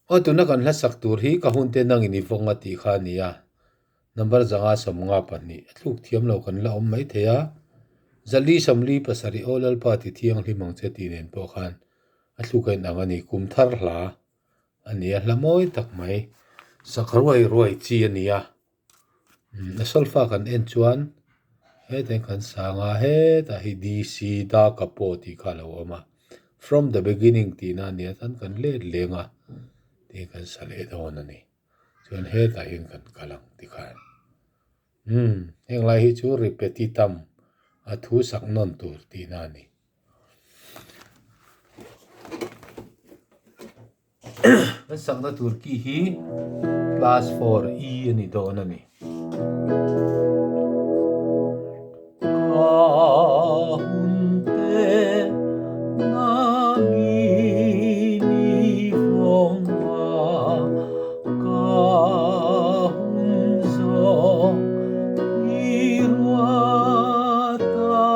Aw tuna kan hla sak tur hi ka hunte nangin i vawng a tih kha a ni a, number 592 a thluk thiam lo kan la awm mai thei a, 447 aw Lalpa ti thianghlim ang che tih nen pawh khan a thluk a inang a ni, kum thar hla a ni a, hla mawi tak mai sak ruai ruai chi a ni a. A solfa kan en chuan hetah hian kan sang a hetah hi D C da ka pawh tih kha a lo awm a from the beginning tihna a nia chuan kan let leng a tih kan sa leh dawn a ni chuan hetah hian kan kal ang tikhan umm heng lai hi chu repetitum a thu sak nawn tur tihna a ni. Kan sakna tur ki hi class 4 E a ni dawn a ni. Ka hunte nangin i vawng a, ka hun zawng i ruat a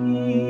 ni.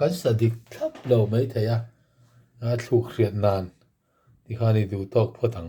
Kan sa dik thlap lo maithei a, a thluk hriat nan tikhan i duh tawk phawt ang.